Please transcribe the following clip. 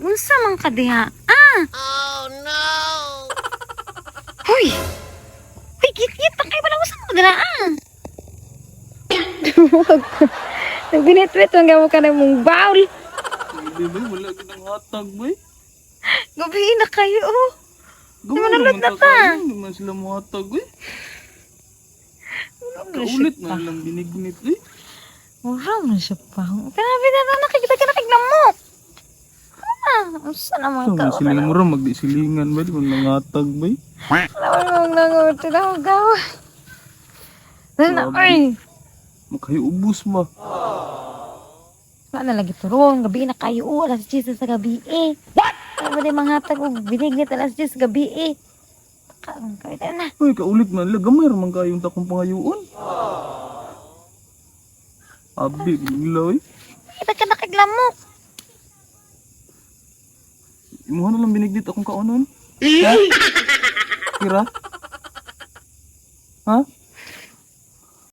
Unsa man ka diha? Ah! Oh no! Hoy! Hoy, git-git pa kayo wala unsa man ka dira ah? Nagbinitwit ang gamo ka na mong bowl. Hindi ba? Wala gid ang hatag ba? Gabi na kayo oh. Gamay manulod naman na ta ta. kayo, hindi man sila mohatag eh. Kaulit na lang binignit eh. Mura man siya pa. Grabe na na nakikita ka nakiglamok. Ah, unsa naman ka? Sa sila mura magdisilingan ba di man nangatag ba? Wala mong nangut tinawag. Na ay. Makahiubos ba? Wala na lagi turon, gabi na kayo, oh, alas 10 sa gabi eh. What? Ano ba di manghatag og binignit alas 10 sa gabi eh. Kaon ka na. Uy, kaulit man lang gamay ra man kayong takong pangayuon. Abi, bigla eh. Kita ka nakiglamok. Imuha na lang binignit akong kaunon. Ha? Kira? Ha?